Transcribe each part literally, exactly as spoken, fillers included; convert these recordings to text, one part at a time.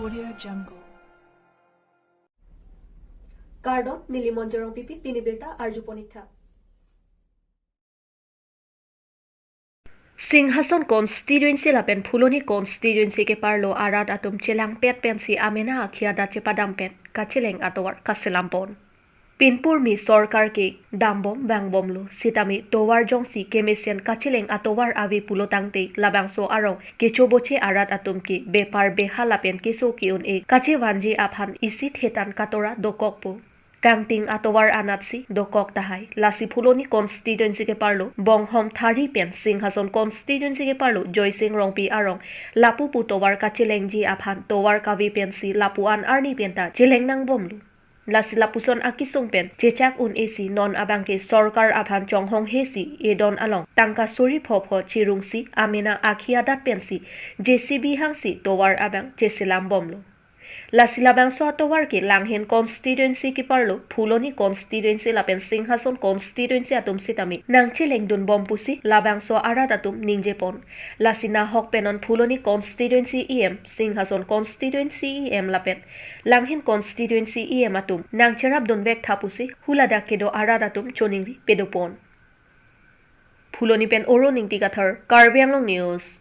Audio Jungle. Kardom, neli Monjorong Pipi, pini birta arjupon ik tha. Singhason constituency lapen Phuloni constituency keparlo arat atum chelangpet pensi amena akhi adat chepadam pen kacheleng atovar kaselam pon. Pinpur mi sorkar ke dambom vangbomlo sitame tovar jongsi kemesen kacheleng atovar ave pulo tangte labangso arong kechoboche arat atum ke bepar behal lapen keso ke-un-e kachevanji aphan isi thetan katora dokokpo. Kangting atovar anatsi dokok tahai. Lasi Phuloni constituency keparlo Bonghom Thari pen Singhason constituency keparlo Joysing Rongpi arong lapu pu tovar kachelengji aphan tovar kave pensi lapu-an arni penta cheleng nangbomlo. Lasi lapuson akesung pen chechak un-esi non abangke sorkar aphan chonghong hesi edon along tangka suri phopho chirungsi amena akhi adat pensi J C B hangsi tovar abang cheselam bomlo. Lasi labangso atovar ke Langhin constituency keparlo Phuloni constituency lapen Singhason constituency atum sitame nangchelengdunbom pusi labangso arat atum ningjepon. Lasi nahok penon Phuloni constituency E M, Singhason constituency E M lapen Langhin constituency E M atum nangcherapdunvek tha pusi huladak kedo arat atum choningri pedopon. Phuloni pen Oro Ningti Kathar, Karbi Anglong News.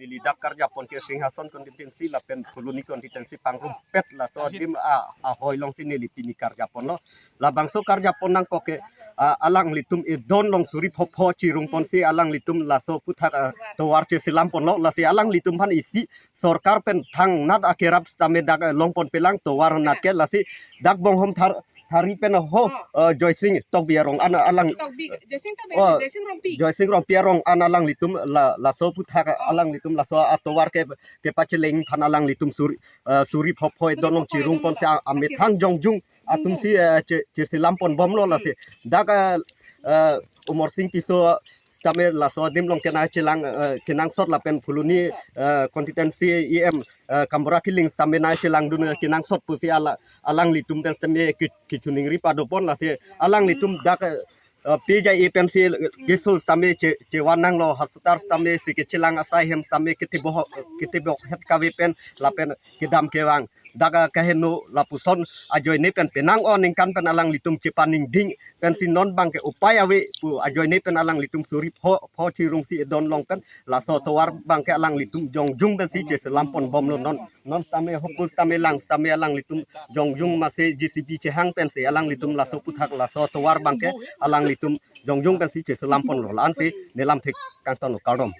Neli dak karjapon ke Singhason constituency lapen Phuloni constituency pangrumpet laso adim a, ahoi alongsi neli pini karjaponlo. Labangso karjapon nangkok ke, a, alanglitum edon along suri phopho chirungponsi alanglitum laso aputhak, a, tovar cheselamponlo. Lasi alanglitum aphan isi sorkar pen thangnat akerap sitame dak, a, longponpelang tovar anat ke, lasi dak Bonghom Thar Thari pen ho, eh, Joysing Tokbi arong an alang, Tokbi, Joysing Tokbi, oh, Joysing Rongpi. Joysing Rongpi arong an alanglitum la, laso aputhak, oh, alanglitum laso atovar ke, kepacheleng aphan alanglitum suri, eh, suri phopho edon along chirungponsi a, amethang jongjung atumsi, eh, che, cheselamponbomlo lasi. Dak, eh, eh, Amarsing Tisso sitame laso adim along kenangchelang, eh, kenangsot lapen Phuloni, eh, constituency E M, eh, Kambura Killing sitame nangchelangdun, eh, kenangsot pusi ala, alanglitum pen sitame ke, kechoningri padopon lasi alanglitum dak, eh, P J E pensi keso sitame che, chevan nanglo, hospital sitame si kechelang asai hem sitame ketebok, ketebok het kave pen lapen kedam kevang. Dak, ah, kaheno lapuson ajoine pen penang-o aningkan pen alanglitum chepaningding pensi non abangke upai ave pu ajoine pen alanglitum suri pho, pho chirungsi edon along pen laso tovar abangke alanglitum jongjung pensi cheselamponbomlo non. Non sitame hopu sitame lang sitame alanglitum jongjung masi J C B chehang pensi alanglitum laso aputhak laso tovar abangke alanglitum jongjung pensi cheselamponlo. La-ansi nelamthe kangtonlo, kardom.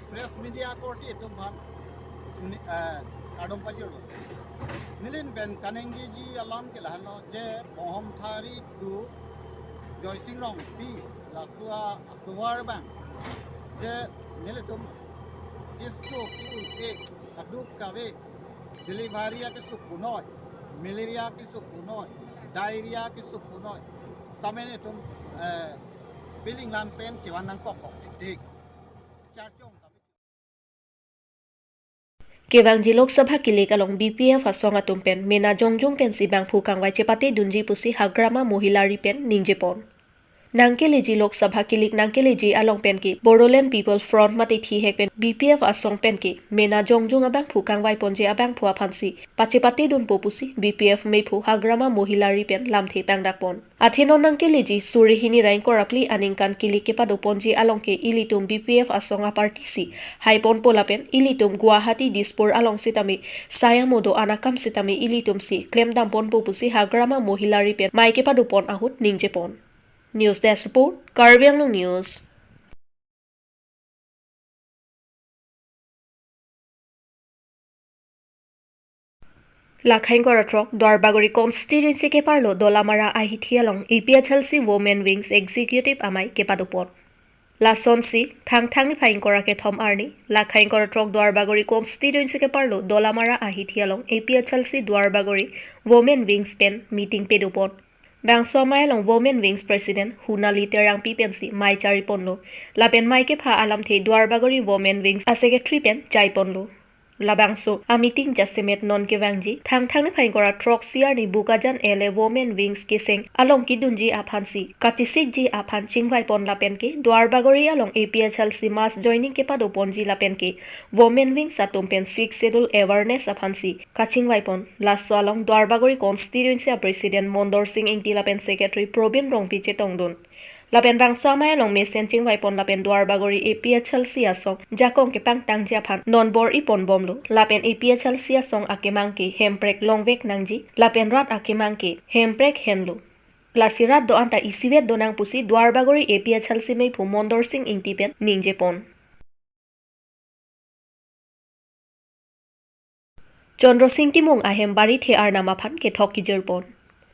Press media korte atum aphan chuni, eh, kardom pajirlo. Neli pen kaningjeji alam ke lahenlo je Bonghom Thari to Joysing Rongpi laso atovar abang je nelitum keso ke-un-e kadokave, delivery akeso punoi, malaria keso punoi, diarrhea keso punoi, sitame nelitum, eh, piling lan pen chevan nangkok kok tik tik. Kevangji Lok Sabha kilik along B P F asong atum pen mena jongjung pensi bangphu kangvai chepatedunji pusi Hagrama Mohila Ari pen ningjepon. Nangkeleji Lok Sabha kilik nangkeleji along penke Bodoland People Front mate thihek pen B P F asong penke mena jongjung abangphu kangvaiponji abangphu aphansi pachepatedunpo pusi B P F mephu Hagrama Mohila Ari pen lamthe pangdakpon. Athe non nangkeleji suri hini ra ingkoi ra phli aningkan kilik kepadoponji along ke ilitum B P F asong aparty si haiponpo lapen ilitum Guwahati, Dispur along sitame sai amo do-an akam sitame ilitum si klemdamponpo pusi Hagrama Mohila Ari pen mei kepadopon ahut ningjepon. News Desk Report, Karbi Anglong News. Lakha ingkoi ra throk Duarbagori constituency keparlo Dolamara ahithi along A P H L C Women Wings Executive amei kepadopon. Lasonsi Thangthang niphai ingkoi ra kethom arni Lakha ingkoi ra throk Duarbagori constituency keparlo Dolamara ahithi along A P H L C Duarbagori Women Wings pen meeting pedopon. Bangso amei along Women Wings President Hunali Terangpi pensi mei chariponlo. Lapen mei kepha alamthe Duarbagori Women Wings a-secretary pen chaiponlo. Labangso a meeting jasemet non kevangji Thangthang niphai ingkoi ra throksi arni Bokajan L A Women Wings keseng along kedunji aphansi kachisikji aphan chingvaipon lapen ke Duarbagori along A P H L C mass joining kepadoponji lapen ke Women Wings atum pen Sixth Schedule awareness aphansi kachingvaipon. Laso along Duarbagori constituency a President Mondor Sing Ingti lapen Secretary Probin Rongpi chetongdun. Lapen bangso amei along mesen chingvaipon lapen Duarbagori A P H L C asong jakong kepangtangji aphan non bor-iponbomlo. Lapen A P H L C asong akemang ke hemprek longvek nangji lapen rat akemang ke hemprek henlo. Lasi rat do-an ta isivet donang pusi Duarbagori A P H L C meiphu Mondor Sing Ingti pen ningjepon. Chandra Sing Timung ahem Barithe arnam aphan kethok kejirpon.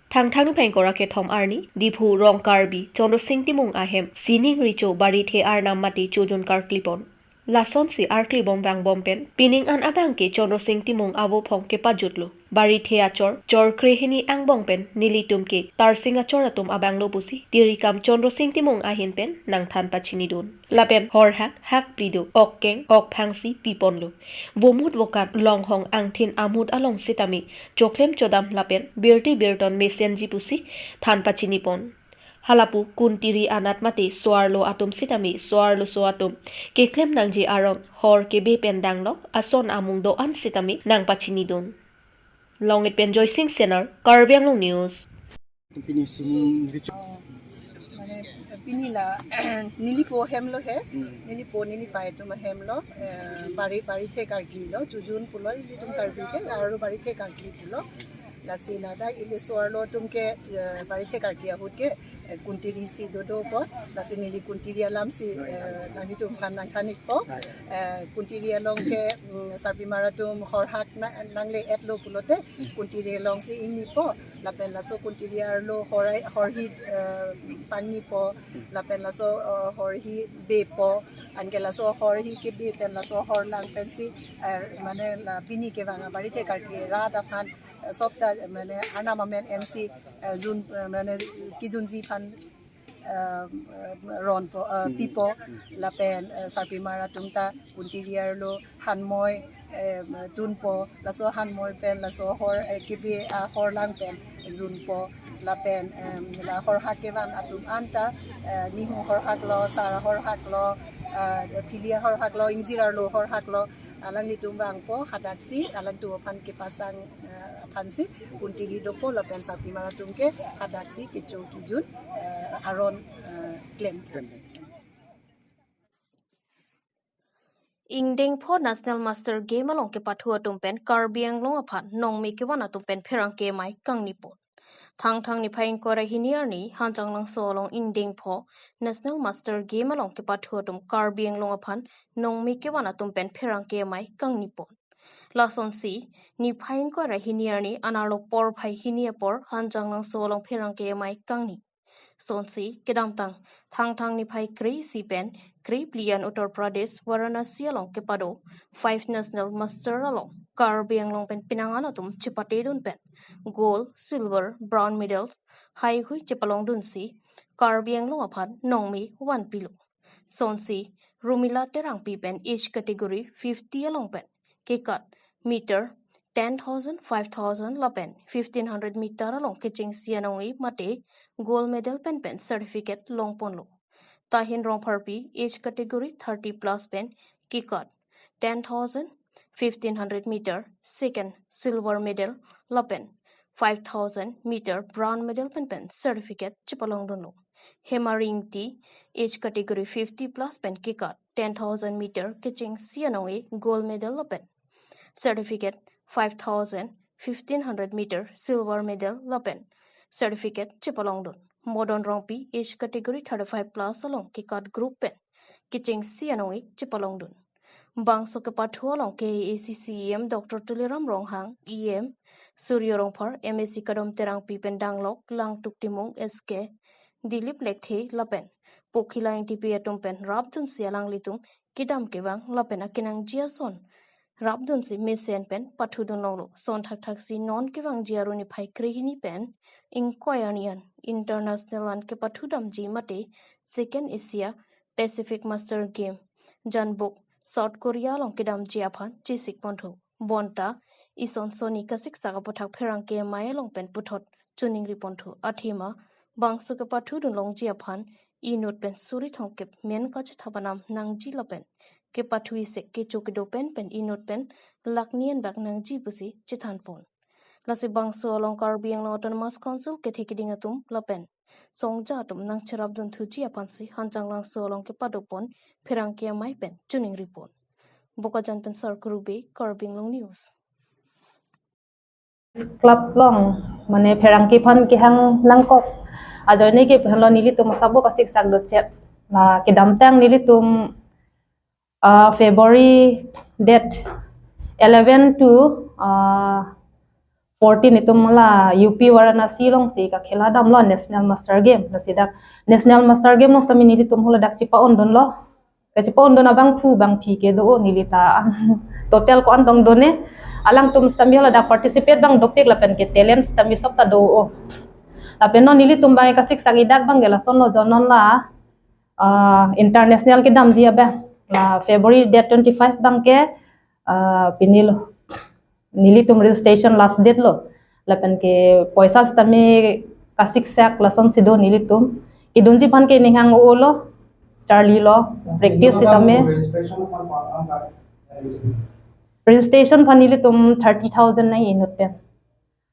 Thangthang niphai ingkoi ra kethom arni Diphu rong Karbi Chandra Sing Timung ahem Sining Recho Barithe arnam mate chojun karklipon. Lasonsi arklibom vangbom pen pining an abang ke Chandra Sing Timung avophong kepajutlo. Barithe achor chor krehini angbong pen nelitum ke Tarsing achor atum abanglo pusi tirikam Chandra Sing Timung ahin pen nangthan pachinidun. Lapen horhak, hakpli do, okkeng, okphangsi piponlo. Vomut vokan longhong angthin amut along sitame choklem chodam lapen birti birton mesenji pusi than pachinipon. Halapu kuntiri anat mate so-arlo atum sitame so-arloso atum keklem nangji aron hor kebe pen danglok ason amung do-an sitame nangpachinidun. Longit pen Joysing Senar, Karbi Anglong News. Pini Sining Recho. মানে পিনিলা নিলিপো হেমলো হে, নিলিপো নিলিপাই তো হেমলো, বাড়ি বাড়ি থে কার্গি লো, চুজুন পুলো, ইলিতুম কার্গি কে, আর বাড়ি থে কার্গি পুলো। Lasi nada ili so-arlo atum ke, eh, Barithe karki ahut ke, eh, kuntiri si dodopo, lasi neli kuntiri alam si, eh, nanglitum aphan nangthan-ikpo. Eh, kuntiri along ke, mm, sarpimar atum horhak na-, nangle-etlo pulote, kuntiri alongsi ingnipo, lapen laso kuntiri arlo horai, horhi, eh, pangnipo, lapen laso, eh, horhi bepo, anke laso horhi kebe pen laso horlang pensi, eh, mane la pini kevang a Barithe karki rat aphan, eh, sopta, eh, mane arnam amen ensi, eh, jun, eh, mane kejunji aphan, eh, ronpo, eh, pipo, lapen, eh, sarpimar atum ta kuntiri arlo hanmoi, eh, tunpo, laso hanmoi pen laso hor, eh, kebe, ah, horlang pen junpo, lapen, em, la horhak kevan atum anta, eh, nihu horhak lo, sar horhak lo, eh, philia horhak lo, ingjir arlo horhak lo, alanglitum vangpo, hadaksi alangtum aphan kepasang, eh, aphansi kuntiri dopo lapen sarpimar atum ke hadaksi kecho kejun, eh, aron, eh, klem. Ingdeng pho National Master Game along kepathu atum pen Karbi Anglong aphan nongmi kevan atum pen pherangke amei kangnipon. Thangthang niphai ingkoi ra hini arni Hanjanglangso along ingdeng pho National Master Game along kepathu atum Karbi Anglong aphan nongmi kevan atum pen pherangke amei kangnipon. Lasonsi niphai ingkoi ra hini arni anerlo porphai hini apor Hanjanglangso along pherangke amei kangni. Sonsi kedamtang Thangthang niphai kre-isi pen kre-phli an Uttar Pradesh Varanasi along kepado five National Master along Karbi Anglong pen penang an atum chepatedun pen gold, silver, bronze medal haihui chepalongdunsi Karbi Anglong aphan nongmi vanpilo. Sonsi Rumila Terangpi pen age category fifty along pen kekat meter ten thousand, five thousand lapen fifteen hundred meter along kechengsi anong-e mate gold medal pen pen certificate longponlo. Tahin Rongpharpi age category thirty plus pen kekat ten thousand, fifteen hundred meter second silver medal lapen five thousand meter bronze medal pen pen certificate chepalongdunlo. Hemari Ingti age category fifty plus pen kekat ten thousand meter kechengsi anong-e gold medal lapen certificate five thousand, fifteen hundred meter silver medal lapen certificate chepalongdun. Modon Rongpi age category thirty-five plus along kekat group pen kechengsi anong-e chepalongdun. Bangso kepathu along K A A C C E M Doctor Tuliram Ronghang, E M Surya Rongphar, M A C Kadom Terangpi pen danglok Langtuk Timung, S K Dilip Lekthe lapen Pokhila Ingtipi atum pen rapdunsi alanglitum kedam kevang lapen akenangji ason rapdunsi mesen pen pathudun longlo. Son thakthaksi non kevangji arni phai krehini pen ingkoi arni an international an kepathudamji mate Second Asia Pacific Master Game Jeonbuk South Korea along kedamji aphan chesik ponthu. Bonta ison soni kasiksak aputhak pherangke amei along pen puthot choningri ponthu. Athema bangso kepathudun longji aphan inut pen suri thomkep men kachethap anam nangji lapen kepathu isek kecho kedo pen pen inut pen lakh ni an bak nangji pusi chethan pon. Lasi bangso along Karbi Anglong Autonomous Council kethe keding atum lapen songja atum nangcherapdun thuji aphansi Hanjanglangso along kepado pon pherangke amei pen choningri pon. Bokajan pen Sarkuru Bey, Karbi Anglong News. Club along, mane pherangke aphan kehang nangkok ajoine ke phenlo nelitum asap bo kasiksak dochet. La kedamtang nelitum, ah, February date eleven to, ah, fourteen itum la U P Varanasi alongsi kakhela damlo National Master Game. Lasi dak National Master Game along sitame nelitum hula dak chepa-ondunlo. Kachepa-ondun abangphu bangphi kedo-o nelita. Total ko-an tong done. Alangtum sitame hula dak participate abang dopik lapen ke talent sitame sop ta do-o. Lapen non nelitum abang kasiksak idak abang ke lasonlo jo non la, ah, international kedamji abang. La February date twenty-five abang ke, ah, pinilo. Nelitum registration last date lo. Lapen ke poisa sitame kasiksak lasonsi do nelitum. Kedunji aphan ke ninghang-o lo. Charlilo. Practice sitame. Registration aphan, ah, ah, ah. Registration aphan nelitum thirty thousand nang inut pen.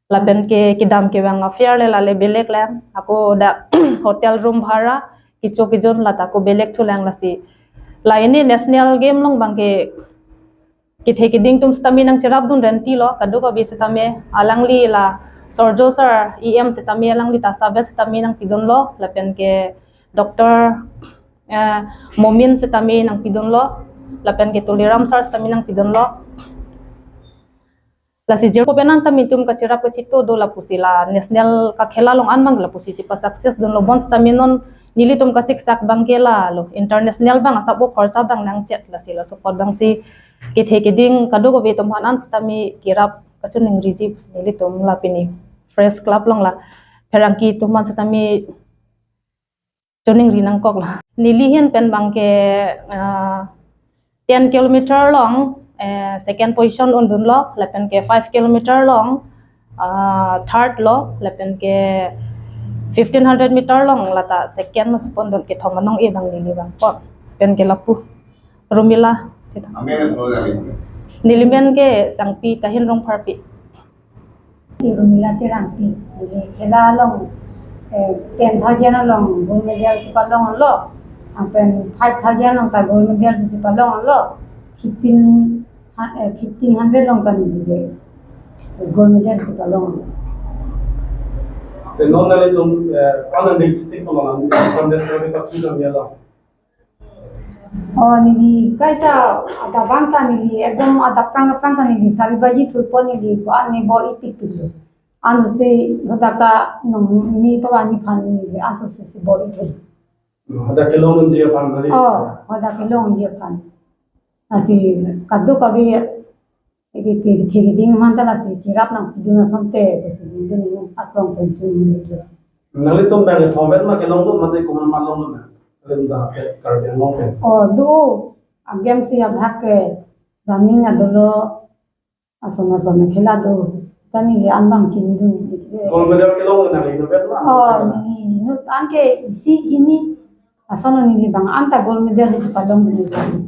Lapen ke kedam kevang affair le lale belek lang. Ako dak hotel room bhara, kecho kejun lata ako belek thu lang lasi. La ini national game along abang ke kethe keding atum sitame nangcherapdun renti lo, kadokave sitame alangli la Sorjo sir E M sitame alangli ta service sitame nangpidunlo, lapen ke Doctor, eh, Momin sitame nangpidunlo, lapen ke Tuliram sir sitame nangpidunlo. Lasi jirpo pen an tame itum kacherap kachito do lapusi la national kakhela along an abang lapusi chepa success dunlo bon sitame non nelitum kasiksak abang ke lalo international abang asap bo khorsa abang nangchet lasi la support abangsi kethe keding kadokave atum aphan an sitame kerap kachoningriji pusi nelitum la pini Fresh Club along la pherangke atum aphan sitame choningri nangkok la. Neli ahin pen abang ke, ah, ten kilometer along, eh, second position undunlo, lapen ke five kilometer along, ah, third lo, lapen ke fifteen hundred meter along lata second lo chepondun, kethom anong-e abang neli abang pon. Pen ke lapu Rumila sita. Amen, amen. Neli amen ke Sangpi Tahin Rongpharpi. Rumila Terangpi, neli khela along, eh, ten thousand along gold medal chepalonglo, lapen five thousand along ta gold medal chepalonglo, fifteen, ha-, eh, fifteen hundred along ta neli gold medal chepalonglo. Te non nanglitum, eh, ko-an nangli chesik along, nangli contest nangli pathu dam ya lo. Oh, neli kaita adap abang ta neli ekdom adap prang prang ta neli sari baji thurpo neli ko-an ne bor-i pikpiklo. Ansi hadak ta nong mi pavani aphan neli ansose si bor-i thur. Hadak kelongji aphan kali. Oh, hadak kelongji aphan. Lasi kadokave ke, ke, ke, keding aphan ta lasi kerap nangpidun asonte, lasi keding aklong pension neli. Nanglitum abang thomvet ma kelong do mate komat ma long do ma? Kalian ta ke Karbi Anglong ke. Oh, do, abiang si abhag ke, running adolo, ason ason khela do. Ta neli an abang chinidun neli ke. Gold medal kelong nangli inutvet ma? Oh, neli inut an ke isi hini, ason neli abang an ta gold medal si palongdun neli.